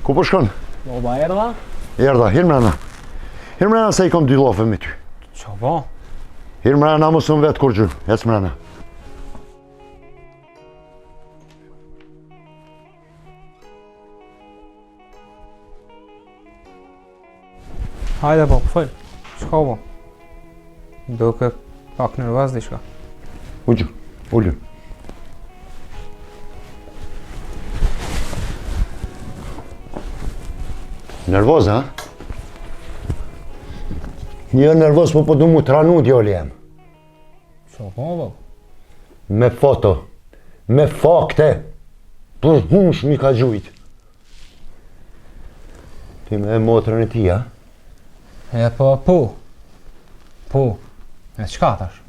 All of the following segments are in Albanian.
Ku po shkon? Baba erdha? Erdha, hir mrena. Hir mrena se i kom dy llofe me ty. Qa po? Hir mrena mos më vet kurgjë. Ec mrena. Hajde po, fol. Çka po? Duke pak nervoz diçka. Ulu, ulu. Nervoz, ha? Një nervoz, po po du mu tranu, djali jem. Qa po, po? Me foto, me fakte, për hush mi ka gjujt. Ti me motrën e tij, a? E po, po. Po. E çka tash?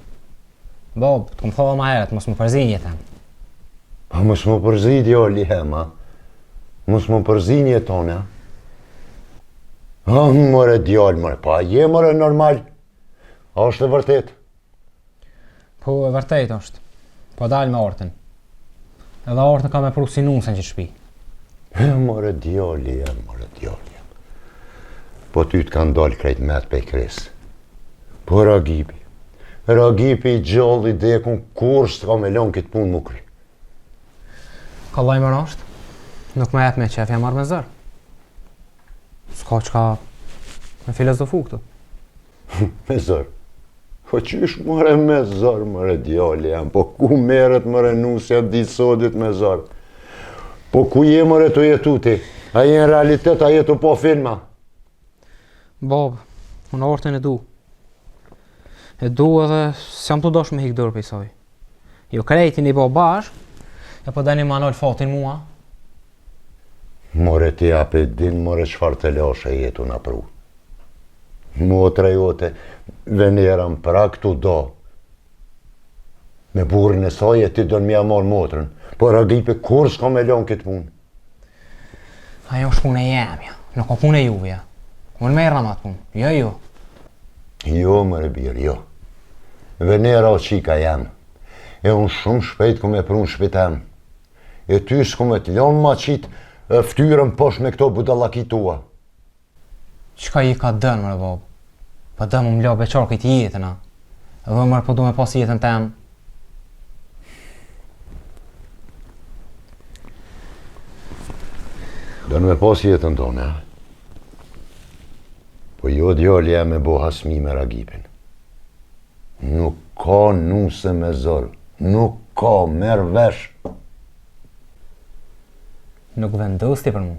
Bob, të kom thonë ma herët, mos më përzi n'jetën. Po mos më përzi, djali jem, a? Mos më përzi n'jetën, a? A, more djalë, more, pa je more normal? A është e vërtet? Po, e vërtet është. Po dal me Artën. Edhe Artën kam me pru si nusën qët shpi. E, more djali jem, more djali jem. Po ty të kanë dalë krejt met pej kres. Po Ragipi. Ragipi i gjallë i dekun, kurrë s'ka me lonë këtë punë m'u kry. Kollaj more është. Nuk më jep me qef, jam marrë me zor. S'ka çka me filozofu këtu. Me zor. Po qysh more me zor, more djali jem, po ku merret more nusja ditë sodit me zor? Po ku je more tu jetu ti? A je në realitet, a je tu po filma? Bob, unë Artën e du. E du edhe s'jam tu dash me hik dorë prej saj. Jo krejt jeni bo bashkë, e po doni ma nal fatin mua. More ti a pe din, more çfarë telashe je tu na pru. Motra jote, Venera në prag t'u da. Me burrin e saj e ti don me ia marrë motrën. Po Ragipi kurrë s'ka me lonë këtë punë. Ajo është punë e jemja, nuk o punë e juveja. Unë merrna me atë punë, jo jo. Jo, more bir, jo. Venera o çika jem. E unë shumë shpejt ku me pru në shpi tem. E ty s'ku me të lonë ma qitë ftyrën poshtë me këto budallaki tua. Çka je ka don, more babë? Po do me m'la beqar këtë jetën, a? Dhe more po du me pas jetën tem. Don me pas jetën tonë, a? Po jo djali jem me bo hasmi me Ragipin. Nuk ka nuse me zor. Nuk ka, merr vesh. Nuk vendos ti për mu.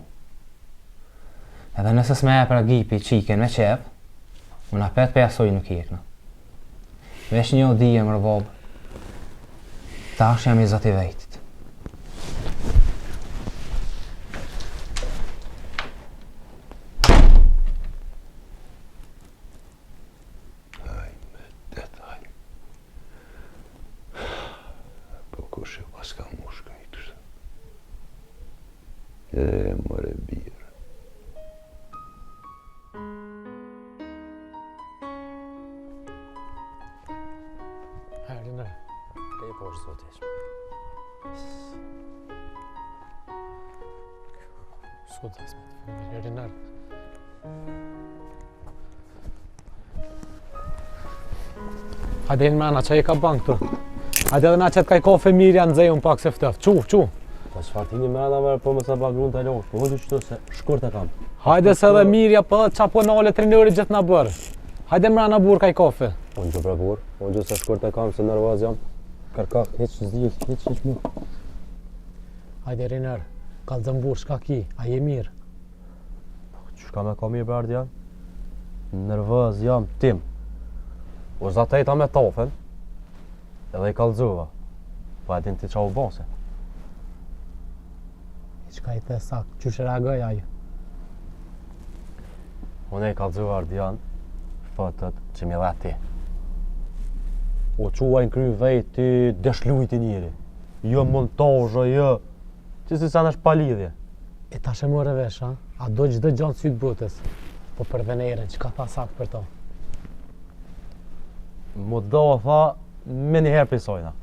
Edhe nëse s'me jep Ragipi çikën me qef, unë apet pej asoj nuk hjekna. Veç një dije more babë. Tash jam i zoti vetit. Aj, me detaj. Po kush e paska mush krejt kështu? E, more bir. Hajde, ndre. Te i poshtë, zoti. S'ku të së me të fëmijë, Hajde në mrena, që i ka ban këtu? Hajde edhe na qëtë kaj kafe mirë janë nxehun pak se ftoft. Çu, çu. Po çfarë tini mrena më po më sa pa gruan të losh. Po hoqë çto se shkurt e kam. Hajde se edhe mirja po ça po nale treneri gjithë na bërë. Hajde mrena burr kaj kafe. Po në pra burr, po në se shkurt e kam se nervoz jam. Kërka hiç s'di, hiç hiç më. Hajde Riner, kallzom burr çka ki, a je mirë? Çka me ka mirë Ardian? Nervoz jam tim. U zatejta me Tofën, edhe i kallzova. Po e din ti qa u bo se. E çka i the sakt, qysh reagoi ai? Unë i kallzova Ardian, fotot që mi dha ti. U çu ai në kry veti, desh lujti njeri. Jo montazh, jo. Që si sa është pa lidhje. E tash e more vesh, a? A do çdo gjë në sy të botës? Po për Venerën, çka tha sakt për to? Mu do, tha, me njëherë prej sajna.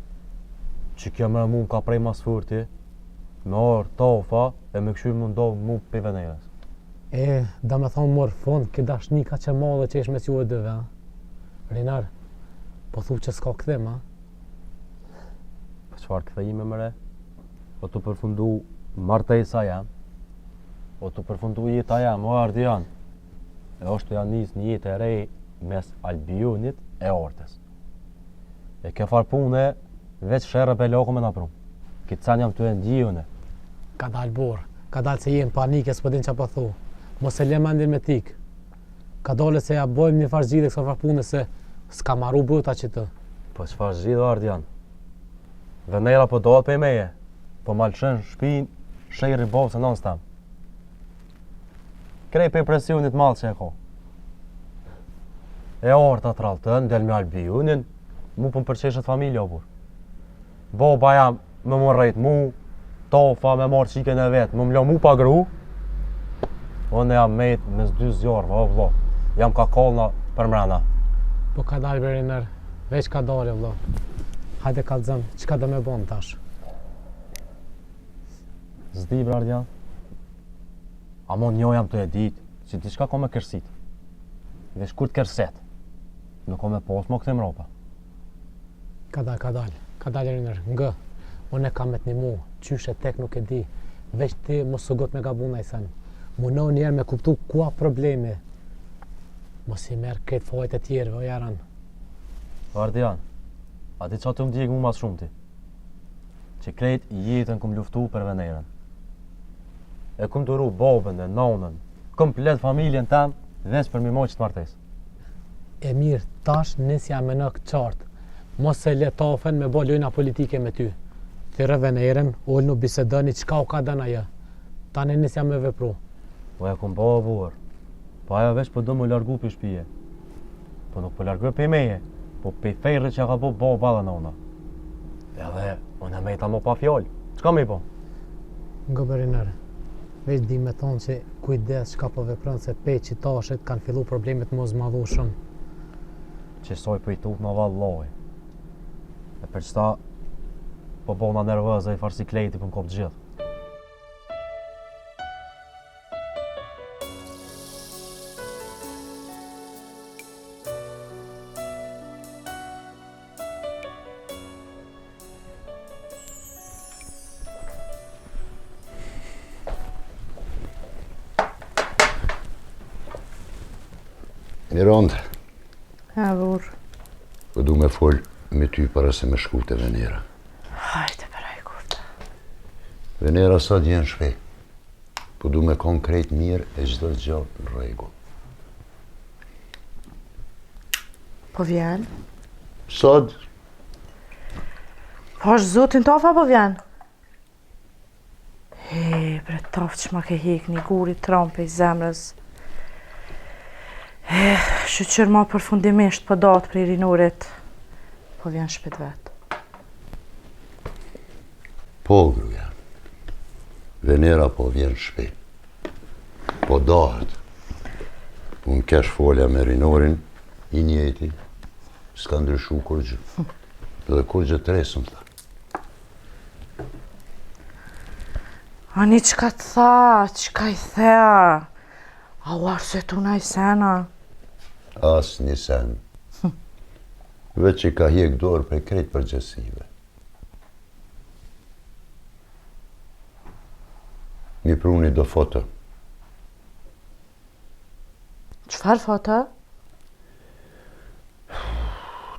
Që kjo më mu më ka prej mas furti. Me ardh Tafa e me kqyr m'u nda mu prej Venerës. E, do me thonë mor fund, kjo dashni kaq e madhe që ish mes juve dyve, a? Rinar, po thu që s'ka kthim, a? Po çfarë kthime more? Po tu përfundu martesa jem. Po tu përfundu jeta jem, o Ardian. E është tu ja nis një jetë e re mes Albionit e Artës. E kjo farë pune, veç sherr e bela ka me na pru. Këtë sen jam tu e ndi une. Kadal burrë, kadal se je në panik e s'po din ça po thu. Mos e le mendjen me t'ik. Kadale se ja bojmë një farë zgjidhje kësaj farë pune se s'ka maru bota qëtu. Po çfarë zgjidhje Ardian? Venera po dahet prej meje. Po ma lëshon shpinë, sherri babës e nanës tem. Krejt prej presionit madh që e ka. E Arta tradhton, del me Albionin, mu po më përqeshet familja, o burrë. Baba jem me më rrejt mu, Tafa me marrë çikën e vet, me më lo mu pa gru. Unë jam met mes dy zjarrve, o vlo. Jam ka kallna për mrena. Po kadal bre Rinar, veç kadale vlo. Hajde kallzom, çka do me bon tash? S'di bre Ardian. Amo njo jam tu e dit, që diçka ka me kërsit. Veç kur të kërset, nuk ka me pas mo kthim mrapa. Kadal, kadal, kadal Rinar, ngë, unë e kam me të nimu, qysh e tek nuk e di, veç ti mos u ngut me gabu naj sen. Munohu njëherë me kuptu ku a problemi, mos i merr krejt fajt e tjerëve, o jaran. Ardian, a di ça tu më djeg mu ma s'shumti? Që krejt jetën kum luftu për Venerën. E kum duru babën e nonën, komplet familjen tem, veç për me majt qët martesë. E mirë, tash nisja meno qartë. Mos e le Tafën me bo lojna politike me ty. Thirre Venerën, ulnu bisedoni çka u ka dënë ajo. Tani nisja me vepru. Po e kum bo burrë. Po ajo veç po do m'u largu prej shpije. Po nuk po largohet prej meje, po prej ferrit që ja ka bo baba dhe nona. Edhe unë e meta mo pa fjalë. Çka me i bo? Ngë bre Rinar, veç di me thonë që kujdes çka po vepron se pej qitashit kanë fillu problemet m'u zmadhu shumë. Qësoj po i tutna vallahi. E për qëta po bona nervoz e i farë sikleti po më kap gjithë. Miranda. Ha, burrë. Po du me fol me ty para se me shku te Venera. Hajde, për aj kufta. Venera sot vjen n'shpi. Po du me kon krejt mirë e çdo gjë në rregull. Po vjen? Sot? Pash zotin Tafa po vjen? He, bre Tafë që ma ke hek një gur t'ron pej zemrës. He, shyqyr ma përfundimisht po dahet prej Rinorit. Po vjen n'shpi t'vet. Po, gruja. Venera po vjen n'shpi. Po dahet. Unë kesh folja me Rinorin, i njëjti, s'ka ndryshu kurgjë. Dhe kurgjë të re s'më tha. Ani çka të tha, çka i the, a u arsyetu naj sen a? Asnjë sen. Veç që ka hjek dorë prej krejt përgjegjësive. M'i pruni do foto. Çfarë foto?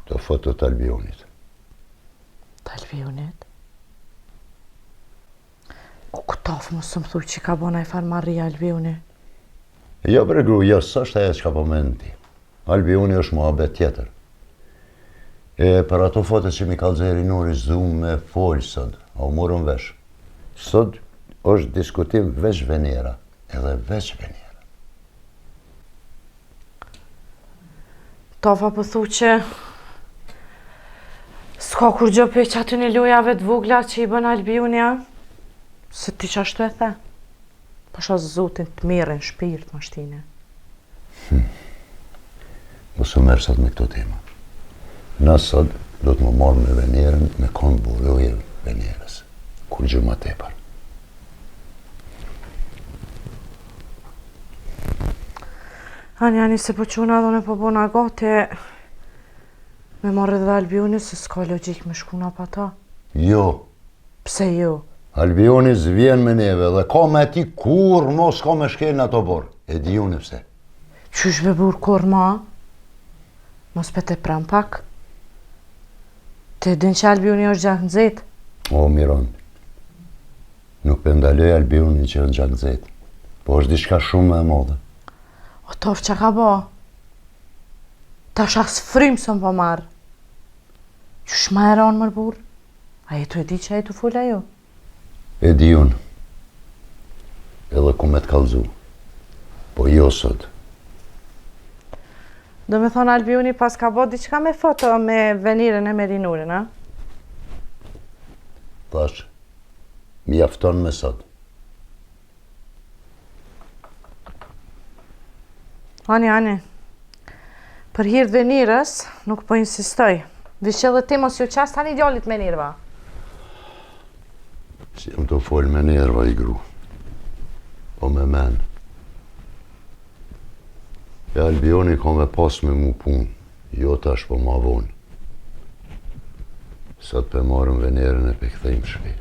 Do foto të Albionit. Të Albionit? Ku ku Tafë mos më thuj që ka bo naj farë marri Albioni? Jo, bre gru, jo, s'është ajo çka po men ti. Albioni është muhabet tjetër. E për ato foto që m'i kallzoi Rinori s'du me fol sot, a u morëm vesh. Sot është diskutim veç Venera, edhe veç Venera. Tafa po thu që s'ka kurgjë prej qatyne lojave të vogla që i bën Albioni, a? Se ti qashtu e the? Pasha zotin të merrin shpirt ma shtine. Hmm. Mos u merr sot me këto tema. Na sot do të më marrë me Venerën, me konë burri i Venerës. Kurgjë ma tepër. Ani, ani, se po çona edhe unë po bona gati me marrë edhe Albionin, se s'ka logjikë me shku na pa ta. Jo. Pse jo? Albioni s'vjen me neve dhe kama e tij kurrë mo s'ka me shkel në atë oborr. E di unë pse. Qysh be burrë kurrë ma? Mos pe tepron pak. Ti e din që Albioni është gjaknxehtë. O, Miron, nuk pe ndaloj Albionin që është gjaknxehtë. Po është diçka shumë më e madhe. O, Tofë, çka ka bo? Tash as frymë s'un po marr. Qysh ma e ronë mër burrë? A je tu e di ça je tu fol a jo? E di unë. Edhe ku me të kallzu. Po jo sot. Do me thonë Albioni paska bo diçka me foto me Venerën e me Rinurin, a? Tash, mjafton me sot. Ani, ani. Për hir të Venerës, nuk po insistoj. Veç edhe ti mos ju qas tani djallit me nerva. S'jam tu fol me nerva i gru. Po me men. E Albioni ka me pas me mu punë, jo tash po ma vonë. Sot pe marrim Venerën e pe kthejmë n'shpi.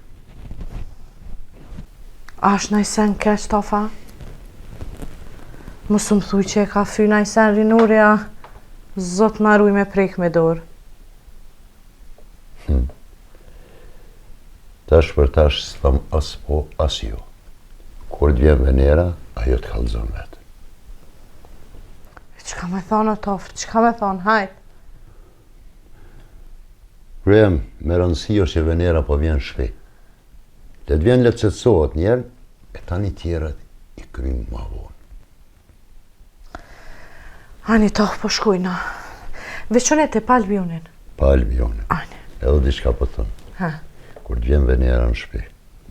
A është naj sen keq, Tofa? Mos më thuj që e ka fy naj sen Rinuri, a? Zot na ruj me prek me dorë. Hmm. Tash për tash s'tham as po, as jo. Kur të vjen Venera, ajo të kallzon vetë. Çka me thonë, Tofë, çka me thonë, hajt. Krem, me rëndësi është që Venera po vjen n'shpi. Le të vjen le të qetësohet njerë, e tani tjerat i krymë ma vonë. Ani Tofë, po shkojna. Veç unë e te pa Albionin. Pa Albionin. Ani. Edhe diçka po të them. Ha. Kur të vjen Venera në shpi,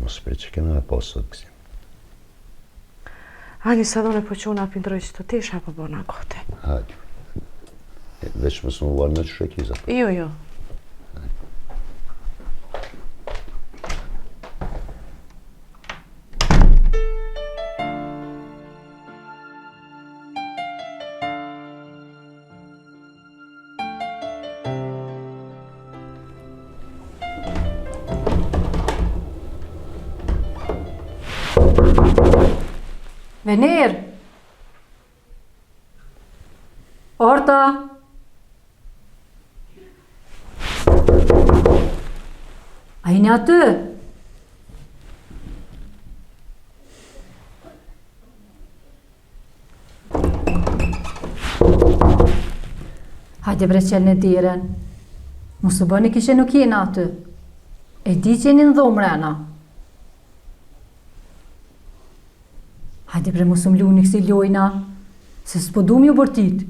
mos prit që kena me pas sot gëzim. Ani se dhe unë po çona p'i ndrroj qëto tesha po bona gati. Hajde. Veç mos më vjen në që shekiza. Jo, jo. Vener! Orta! A jeni aty? Hajde bre çelne derën. Mos u bëni kishe nuk jeni aty. E di që jeni në dhomë mrena. Hajde bre mos më luni kësi lojna, se s'po du m'ju bërtit.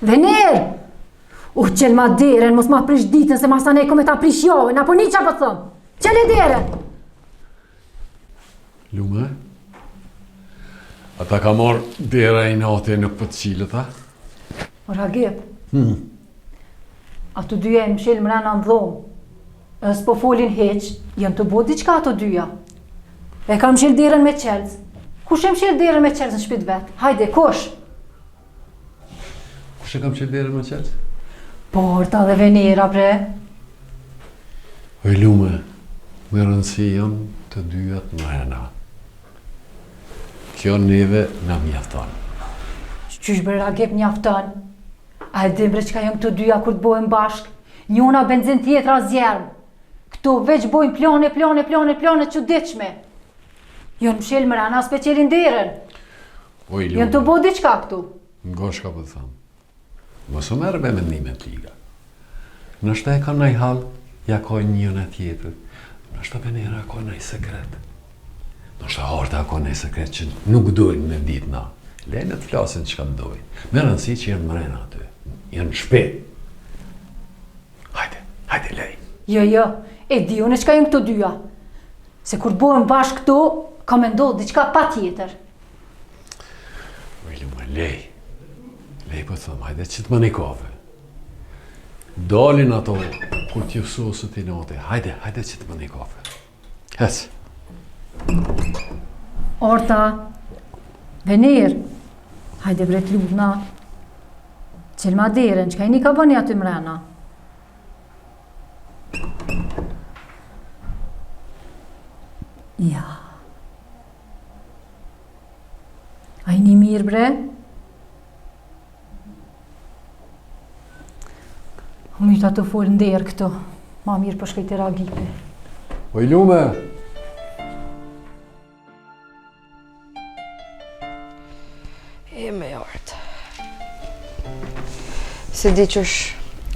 Vener! U çelma derën, mos ma prish ditën, se masanej kom me ta prish javën, apo një qa po thëmë. Çele derën! Lume, a ta ka marrë dera inati e nuk po të çilet, a? O Ragip, hmm. ato dyja janë mshel mrena në dhomë, e s'po folin hiç, janë tu bo diçka ato dyja. E kanë mshel derën me çelës. Kush e mshel derën me çelës në shpi t'vet? Hajde, kush? Kush e ka mshel derën me çelës? Po, Arta dhe Venera, bre. Oj Lume, me rëndësi janë të dyjat mrena. Kjo neve na mjafton. Qysh bre Ragip mjafton? A e din bre çka janë këto dyja kur të bohen bashkë? Njona benzin tjetra zjerm. Këto veç bojnë plane, plane, plane, plane çuditshme. Janë mshel mrena, s'pe çelin derën. Oj Lume. Janë tu bo diçka këtu. Ngo çka po të tham. Mos u merr me mendime të liga. Ndoshta e ka naj hall, ja ka njëna tjetrës. Ndoshta Venera ka naj sekret. Ndoshta Arta ka naj sekret që nuk dojnë me ditë na. Lejnë të flasin çka të dojnë. Me rëndësi që janë mrena aty. Janë në shpi. Hajde, hajde lej. Jo, jo, e di unë çka janë këto dyja. Se kur të bohen bashkë këto, ka me ndodhë diçka patjetër. Oj, Lume, lej. Lej, po të thëmë, hajde që të më një kafe. Dalin ato, kur t'ju soset inati. Hajde, hajde që të më një kafe. Hec. Orta, Venir, hajde bre të lutna. Çelma derën, çka jeni ka bëni aty mrena? Ja. A jeni mirë bre? Myta tu folë në derë këtu. Ma mirë po shkoj te Ragipi. Oj Lume! E me ardhë. S'e di qysh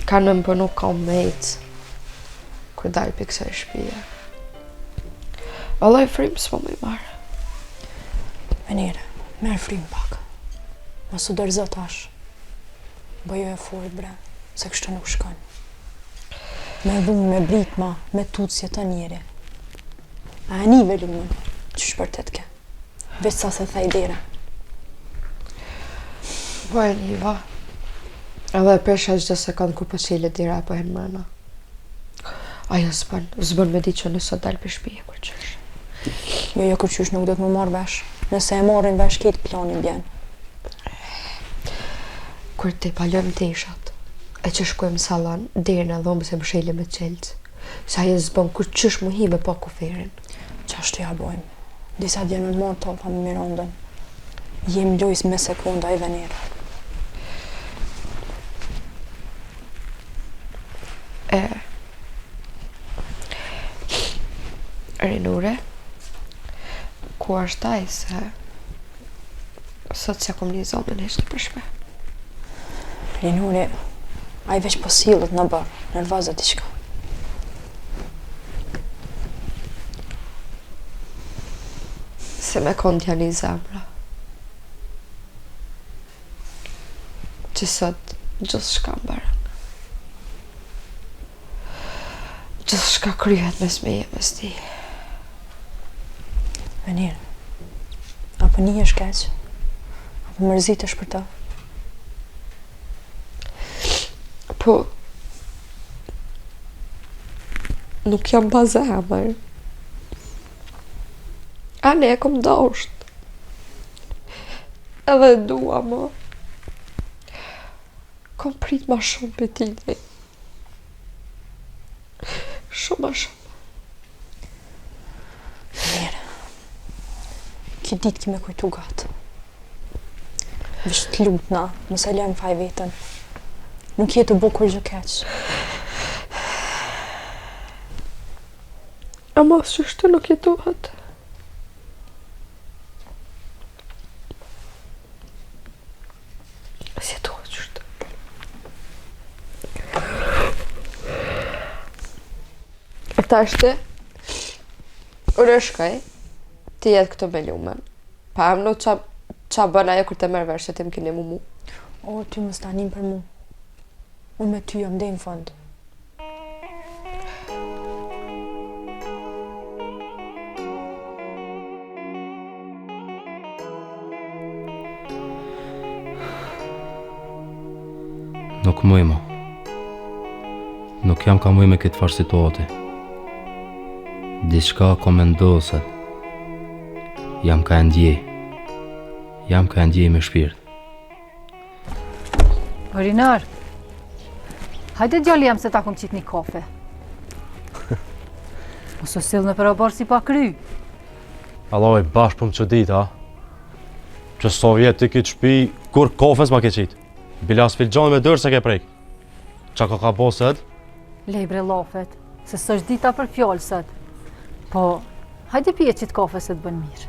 kanë me më punu kam me ecë. Kur dal prej kësaj shpije. Vallaj frymë s'po muj me marrë. Venire, merr frymë pak. Mos u dorëzo tash. Bëju e fort bre, se kështu nuk shkon. Me dhunë, me britma, me tutë s'jeton njeri. A e nive Lumën, qysh bërtitke. Veç sa s'e thej derën. Po e niva. Edhe e presha çdo sekond kur po çelet dera e po hin mrena. Ajo s'bën, s'bën me ditë që unë sot dal prej shpije kurqysh. Jo, jo, kurqysh nuk do të më marrë vesh. Nëse e marrin vesh, krejt plani bjen. Kur t'i palojmë teshat, e që shkojmë në salon, derën e dhomës e mshelim me çelës. Se ajo s'bën kurqysh mu hi me pa kuferin. Qashtu ja bojmë. Disa djem me marrë topa me Mirandën. Jem lojës me sekonda i Venera. E Rinure Ku është ai se Sot s'e kom ni zonin hiç nëpër shpi Rinure Ai veç po sillet në bërë Nervoz e diçka Se me konë t'ja një zemra Që sot gjithçka mbaron. Gjithçka kryhet mes meje mes tij. Venir, a po nihesh keq? A po mërzitesh për të? Po, nuk jam pa zemër. Ane e kom dasht. Edhe e dua mo. Kom prit ma shumë prej tij. Shumë ma shumë. Mirë. Ki ditë ki me kujtu gatë. Veç të lutna, mos e lën faj vetën. Nuk je tu bo kurgjë keq. Ama qështu nuk jetohet. S'jetohet qështu. E tashti, unë e shkoj, ti jet këtu me Lumën. Pa emno qa, qa bën ajo kur të merr vesh që ti më ke nimu mu. O, ty mos ta nin për mu. Unë me ty jam deri në fund. Nuk muj mo. Nuk jam ka muj me këtë farë situate. Diçka ka me ndodh sot. Jam ka e ndjej. Jam ka e ndjej me shpirt. O Rinor, hajde djali jem se ta kom qitë një kafe. Mos u sill nëpër oborr si pa kry. Vallaj, bash po më çudit, a? Që sa vjet ti këtë shpi, kurrë kafe s'ma ke qitë. Bile as filxhan me dorë s'e ke prek. Qa ka ka bo sot? Lej bre llafet, se s'është dita për fjalë sot. Po, hajde pije qit kafe se të bën mirë.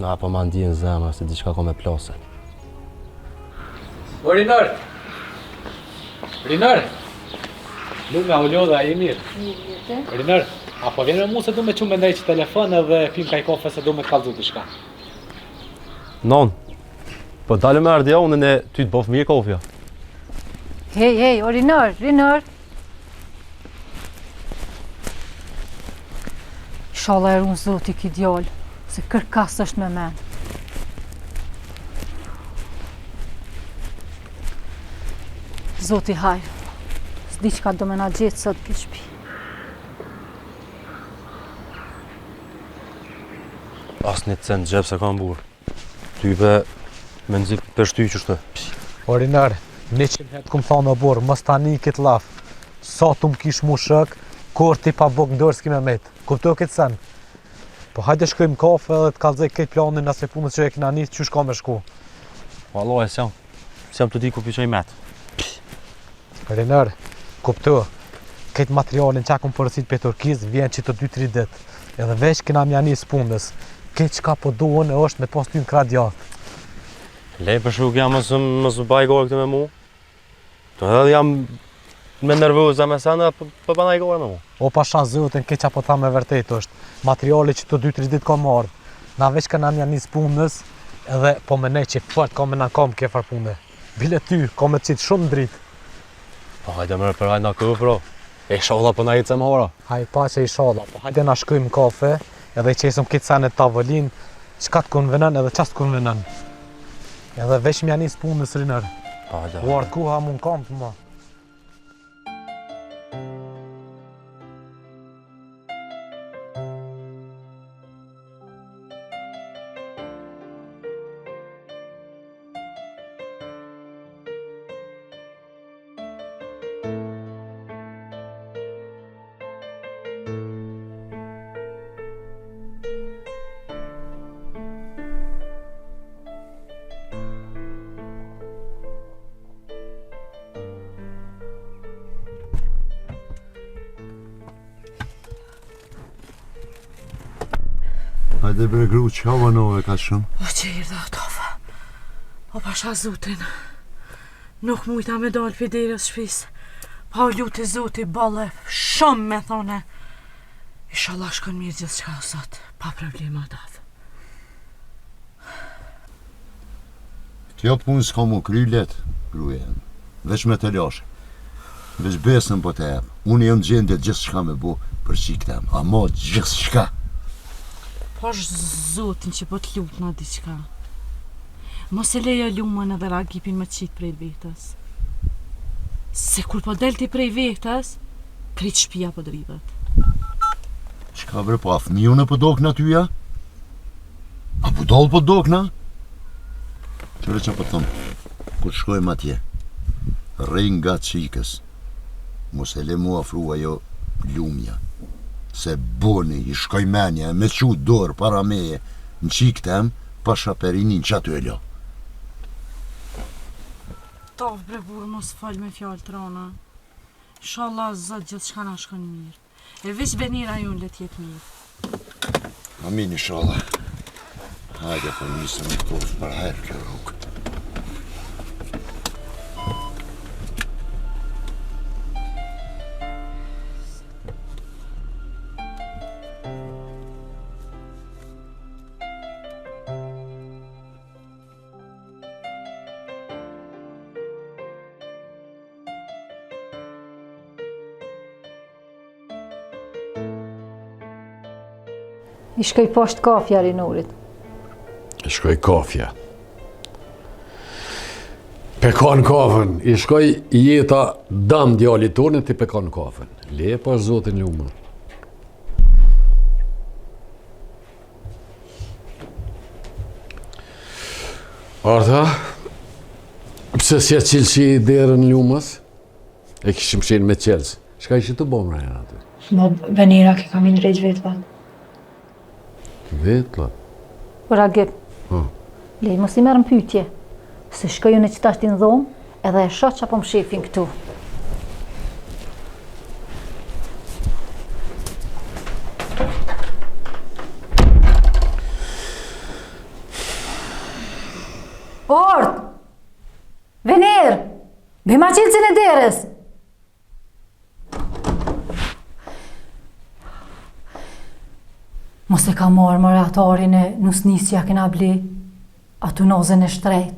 Na, po ma ndjen zemra se diçka ka me plas sot. O Rinor! Rinor! Lume, a u lodhe, a je mirë? Mirë, Rinor, a po vjen me mu se du me çu me ndreq telefon edhe pim kaj kafe se du me të kallzu diçka. Non, po dalim me Ardianin e ty të boftë mirë kofja. Hej, hej, o Rinor, Rinor! Ishalla e run zoti ki djalë, se kërka s'është me men. Zoti hajr, s'di çka do me na gjetë sot këtë shpi. As një cent xhep s'e kam burrë. Ty be me nxip peshty qështu. O Rinor, 100 herë të kum thonë o burrë, mos ta ni këtë llaf. Sa tu më kish mu shok, kurrë ti pa bukë n'dorë s'ki me met. Kupto këtë sen. Po hajde shkojmë kafe edhe të kallzoj këtë planin asaj punës që e kena nis, qysh ka me shku. Vallahi s'jam, s'jam tu di ku p'i çoj met. Rinor, kupto, këtë materialin që kum porosit prej Turkisë vjen qito 2-3 ditë. Edhe veç kena m'ja nis punës. Këtë çka po du unë është me pas ty në krah djathtë. Le për shuk jam mos mos baj gore këtë me mu. Të edhe jam me nervoza me sene, po po bën ai gore me mu. O pasha zotin, këtë që po tham me vërtet është. Materiali qito 2-3 ditë ka me ardhë. Na veç kena m'ja nis punës edhe po menoj që fort ka me na kam kjo farë pune. Bile ty, ka me të qitë shumë dritë. Po hajde more për hajde na këvë, bro. E ishalla po na ecë më hora. Haj paçe ishalla, po hajde na shkojmë në kafe, edhe i qesim këtë sene n'tavolinë, çka të konvenon edhe çka s'të konvenon. Edhe veç m'ja nis punës Rinor. Po hajde. U ardhë koha mu në kamp, më. Hajde bre gru, çka vonove kaq shumë? O që irda, Tofa. O pasha zotin. Nuk mujta me dalë prej derës shpis. Pa u lutë zoti, bolle, shumë me thone. Ishalla shkon mirë gjithçka sot, pa problema Tafë. Kjo punë s'ka mu kry let, gruja jem. Veç me telashe. Veç besën po të jep. Unë jam gjendje gjithçka me bo për çikë tem. Ama gjithçka. Pash zotin që po të lutna diçka. Mos e lejo Lumën edhe Ragipin me qitë prej vetës. Se kur po del ti prej vetës, krejt shpia po dridhet. Çka bre, po a fëmi unë po dokna ty ja? A budall po dokna? Qyre ça po të thom, kur shkojmë atje, rri ngat çikës, mos e le mu afru ajo Lumja, se boni, i shkoj menja, e me çu dorë para meje, në çikë tem, pasha Perinin qaty e lo. Tafë bre burrë mos fol me fjalë të rana. Ishalla Zot gjithçka na shkon mirë. E veç Venera jonë le të jetë mirë. Amin ishalla. Hajde po nisëm me koftë për herë kjo rrugë. I shkoi poshtë kafja Rinorit. I shkoi kafja. Pe kan kafën, i shkoi jeta dam djalit tonë, ti pe kan kafën. Le pa zotin Lumën. Arta, pse s'ja çilshi derën Lumës? E kishim mshelë me çelës. Çka ishe tu bo mrena aty? Mo, Venera, ke kam i ndreq vetllat. Vetllat? O Ragip, lej, mos i merr në pytje, se shkoj unë qetash në dhomë, edhe e shoh ça po mshefin këtu. Ort! Vener! Bjema çelësin e derës! Mos e ka marrë more atë arin e nusnisë që ja kena ble, atë unazën e shtrejt.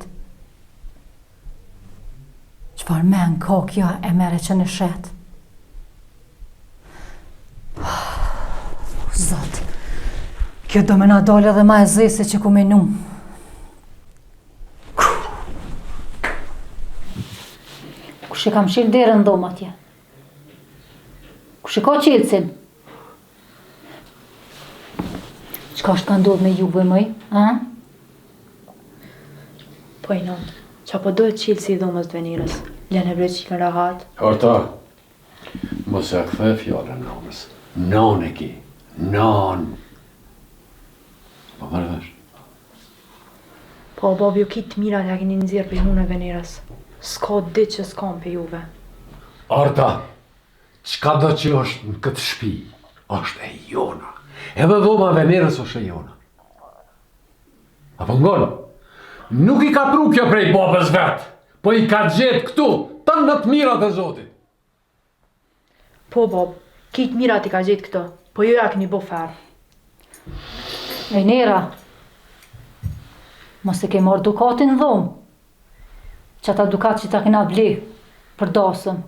Çfarë men ka kjo e merr e çon e shet? Zot, kjo do me na dalë edhe ma e zezë se që ku menu. Kush e ka mshel derën në dhomë atje? Kush e ka çelësin? Çka është ka ndodhë me juve moj, a? Po i nonë, qa po dohet çelësi i dhomës të Venerës? Lene bre çikën rahat. Arta, mos ja kthe fjalën nënës. Nënë e ki, nënë. Po merr vesh. Po babë ju krejt të mirat ja keni nxjerrë prej hune Venerës. S'ka ditë që s'kam prej juve. Arta, çka do që është në këtë shpi, është e jona. Edhe dhoma e Venerës është e jona. A po ngon? Nuk i ka pru kjo prej babës vet, po i ka gjetë këtu, tanë të mirat e Zotit. Po babë, krejt mirat i ka gjetë këtu, po ju ja keni bo ferr. Venera, mos e ke marrë dukatin në dhomë, qata dukat që ta kena ble për dasëm.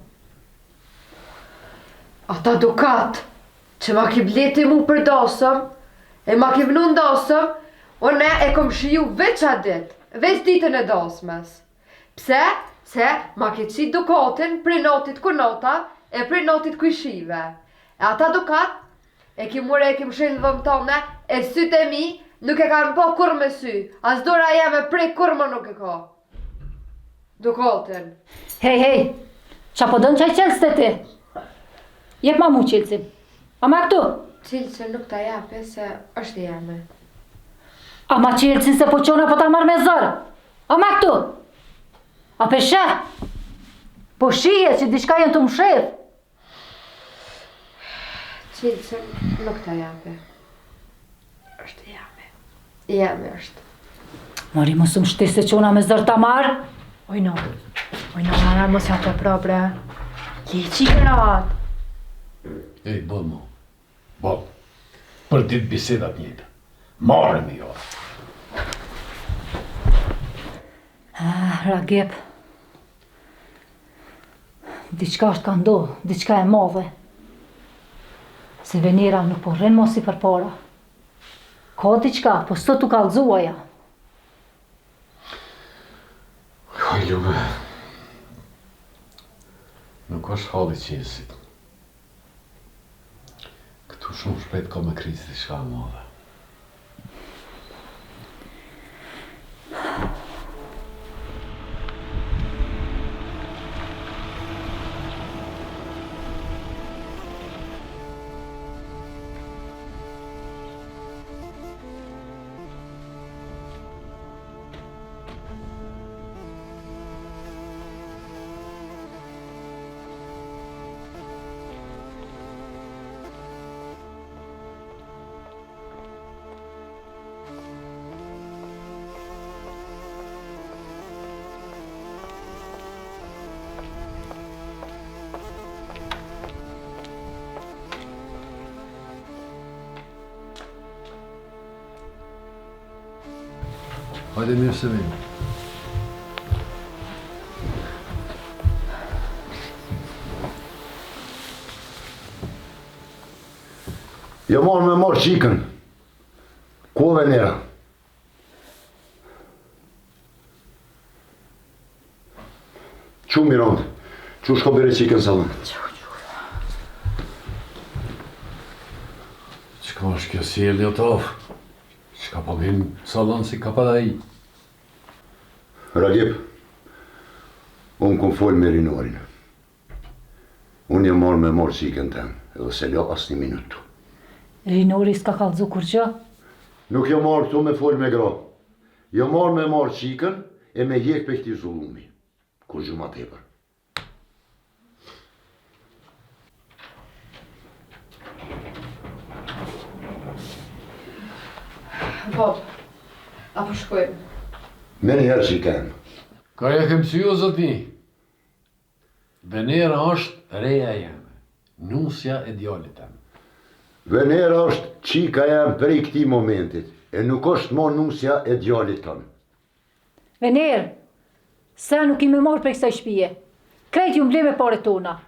Ata dukat që ma ki ble ti mu për dasëm, e ma ki vnu në dasëm, unë e kom shiju veç atë ditë, veç ditën e dasmes. Pse? Se ma ke qitë dukatin prej natit kunata e prej natit kojshive. E ata dukat e ki marrë e ki mshel në dhomë tane e sytë e mi nuk e kanë pa kurrë me sy, as dora jeme prek kurrë më nuk e ka. Dukatin. Hej, hej, qa po don qaj çelës te ti? Jepma mu çelësin. Ama këtu? Çelësin nuk ta japi se është i jemi. Ama çelësin se po çona po ta marr me zor. Ama këtu! A pe sheh? Po shihe që diçka janë tu mshef. Çelësin nuk ta japi. Është i jemi. I jemi është. Mori mos më shti se çona me zor ta marr. Oj no. Oj no, mara mos ja tepro bre. Le çikën rahat. Ej, boll mo. Boll. Për ditë biseda të njëjta. Marre mi jo. Ah, Ragip. Diçka është ka ndodhë, diçka e madhe. Se Venera nuk po rrin mo si përpara. Ka diçka, po s'o tu kallzu aja. Oj, Lume. Nuk është halli çelësit. Këtu shumë shpejt ka me krisë diçka e madhe. Hajde mirë se vini. Jam ardhë me marrë çikën. Ku Venera? Çu Mirandë, çu shko bjere çikën n'sallon. Çu, çu. Çka është kjo sjellje Tofë? Çka po vjen n'sallon si kapadai? Ragip, unë kom folë me Rinorin. Unë jam ardhë me marrë çikën teme, edhe s'e lo asnjë minut këtu. Rinori s'ka kallzu kurgjë? Nuk jam ardhë këtu me folë me gra. Jam ardhë me marrë çikën e me hjek prej këtij zullumi. Kurgjë ma tepër. Bob, a po shkojmë? Menjëherë çika jem. Ka e kem mësy o zotni? Venera është reja jeme, nusja e djalit tem. Venera është çika jem prej këtij momentit, e nuk është mo nusja e djalit tënd. Venerë, sen nuk ki me marrë prej kësaj shpije. Krejt jon ble me pare tona.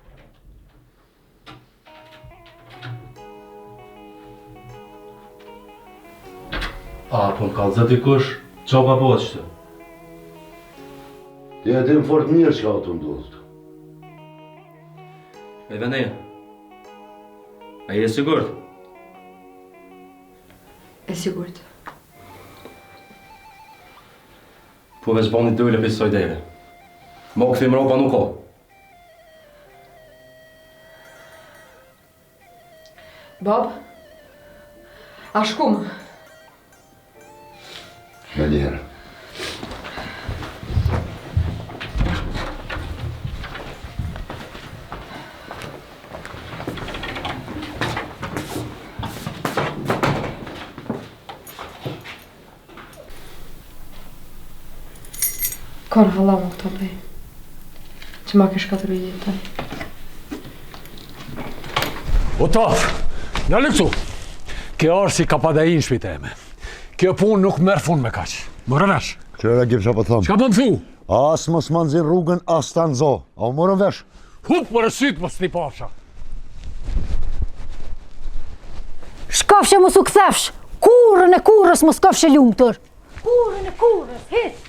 A, po kallzon dikush, qa pa bëhet qëtu? Ti e din fort mirë çka o tu ndodhë këtu. E Venera, a je sigurt? E sigurt. Po veç bani dole prej ksaj dere. Mo kthim mrapa nuk ka. Bab, a shkum? Menjëherë. Kon hala më këto bëj, që ma ke shkatërru jetën. O Taf, ndale këtu. Ke ardh si kapadai n'shpi teme. Kjo punë nuk merr fund me kaq. More vesh. Qyre Ragip çka po thom? Çka po më thu? As mos ma nxin rrugën, as ta nxo. A u morëm vesh? Hup more sytë mos t'i pafsha. Shkofsh e mos u kthefsh, kurrën e kurrës mos kofsh e lumtur. Kurrën e kurrës, hiç.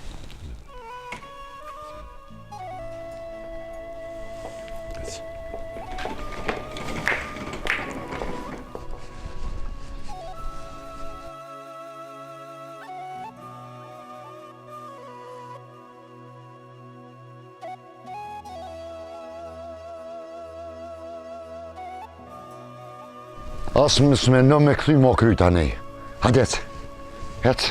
As mos meno me kthy mo kryt anej. Hajde, ec. Ec.